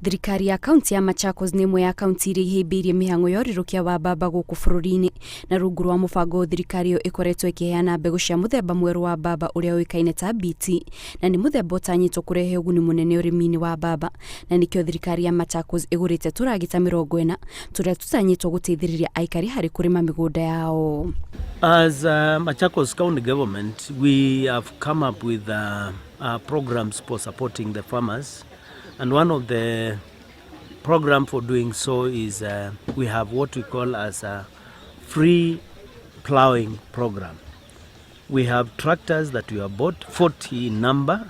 Thirikari ya kaunti ya Machakos nĩ ĩmwe ya kaunti iria ihĩmbĩirie mĩhang'o ya ũrirũkia wa mbamba gũkũ bũrũri-inĩ, na rungu rwa mũbango ũyũ thirikari ĩyo ĩkoretwo ĩkĩheana mbegũ cia mũthemba mwerũ wa mbamba ũrĩa ũĩkaine ta BT, na nĩ mũthemba ũtanyĩtwo kũrehe ũguni mũnene ũrĩmi-inĩ wa mbamba, na nĩkĩo thirikari ya Machakos ĩgũrĩte tũragita 40 tũrĩa tũtanyĩtwo gũteithĩrĩria aikari harĩ kũrĩma mĩgũnda yao. As Machakos County Government, we have come up with programs for supporting the farmers. And one of the program for doing so is we have what we call as a free plowing program. We have tractors that we have bought, 40 in number,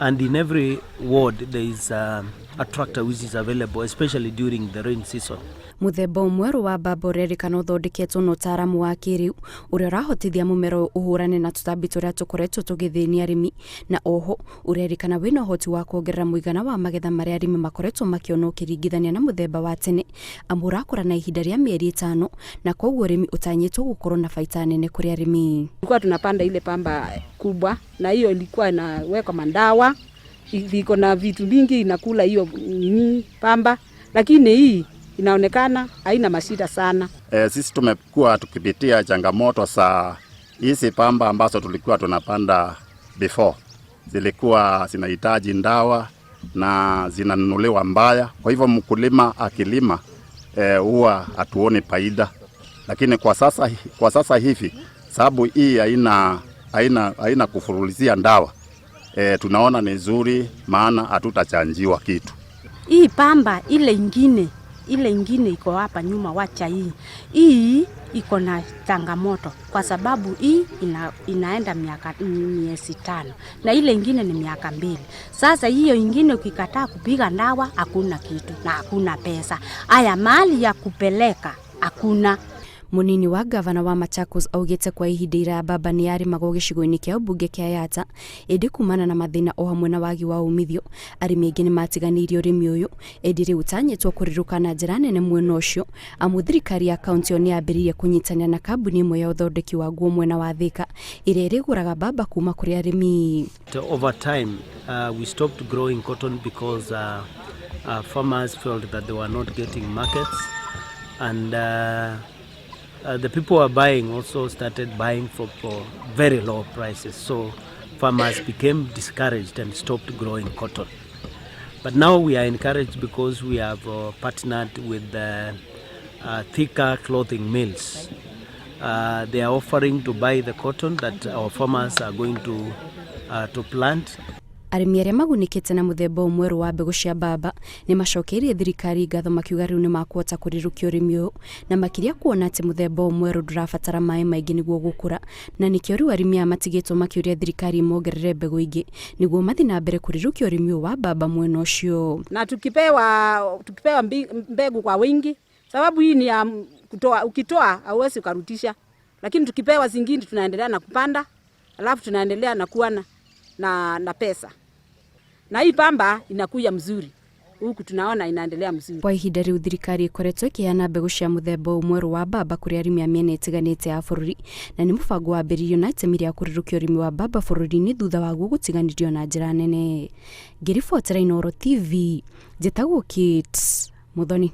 and in every ward there is a tractor which is available, especially during the rain season. Mũthemba ũyũ mwerũ wa mbamba ũrerĩkana ũthondeketwo na ũtaaramu wa kĩrĩu ũrĩa ũrahotithia mũmera ũyũ ũhũrane na tũtambi tũrĩa tũkoretwo tũgĩthĩnia arĩmi, na oho ũrerĩkana wĩna ũhoti wa kuongerera mũigana wa magetha marĩa arĩmi makoretwo makĩona ũkĩringithania na mũthemba wa tene, amu ũrakũra na ihinda rĩa mĩeri 5, na koguo ũrĩmi ũtanyĩtwo gũkorwo na baita nene kũrĩ arĩmi. Tulikuwa tunapanda ile pamba kubwa, na hiyo ilikuwa inawekwa mandawa, iko na vitu vingi inakula hiyo nini pamba, lakini hii inaonekana haina mashida sana. Sisi tumekuwa tukipitia changamoto za hizi pamba ambazo tulikuwa tunapanda before, zilikuwa zinahitaji ndawa na zinanunuliwa mbaya. Kwa hivyo mkulima akilima huwa hatuoni faida, lakini kwa sasa hivi sababu hii haina kufurulizia ndawa, tunaona ni nzuri, maana hatutachanjiwa kitu. Hii pamba ile ingine iko hapa nyuma, wacha hii. Hii iko na changamoto kwa sababu hii inaenda miezi 5 na ile ingine ni miaka 2. Sasa hiyo ingine ukikataa kupiga dawa hakuna kitu na hakuna pesa. Aya, mahali ya kupeleka hakuna. Munini wa gavana wa Machakos augĩte kwa ihinda iraya mbamba nĩ yarĩmagwo gĩcigo-inĩ kĩa ũmbunge kĩa Yatta, ĩndĩ kumana na mathĩna o hamwe na wagi wa umithio arĩmi aingĩ nĩ matiganĩirie ũrĩmi ũyũ, ĩndĩ rĩu ũtanyĩtwo kũrirũka na njĩra nene mwena ũcio, amu thirikari ya kaunti ĩyo nĩ yambĩrĩirie kũnyitanĩra na kambuni ĩmwe ya ũthondeki wa nguo mwena wa Thika ĩrĩa ĩrĩgũraga mbamba kuma kũrĩ arĩmi. Over time, we stopped growing cotton because farmers felt that they were not getting markets, and the people who are buying also started buying for very low prices. So farmers became discouraged and stopped growing cotton. But now we are encouraged because we have partnered with the Thika Clothing Mills. They are offering to buy the cotton that our farmers are going to plant. Arĩmi arĩa magunĩkĩte na mũthemba ũyũ mwerũ wa mbegũ cia mbamba nĩ macokeirie thirikari ngatho makiuga rĩu nĩ makũhota kũrirũkia ũrĩmi ũyũ, na makĩria kuona atĩ mũthemba ũyũ mwerũ ndũrabatara maĩ maingĩ nĩguo gũkũra, na nĩkĩo rĩu arĩmi aya matigĩtwo makĩũria thirikari ĩmongerere mbegũ ingĩ nĩguo mathiĩ na mbere kũrirũkia ũrĩmi ũyũ wa mbamba mwena ũcio. Na tukipewa mbegu kwa wingi, sababu hii ni ya kutoa, ukitoa hauwezi ukarudisha, lakini tukipewa zingine tunaendelea na kupanda, alafu tunaendelea na kuwa na pesa, na hii pamba inakuja mzuri huku tunaona inaendelea mzuri. Kwa ihinda rĩu thirikari ĩkoretwo ĩkĩheana mbegũ cia mũthemba ũyũ mwerũ wa mbamba kũrĩ arĩmi a mĩena ĩtiganĩte ya bũrũri, na nĩ mũbango wambĩrĩirio na itemi rĩa kũrirũkia ũrĩmi wa mbamba bũrũri-inĩ thutha waguo gũtiganĩrio na njĩra nene. Ngĩribotera Inooro TV, njĩtagwo Kate Muthoni.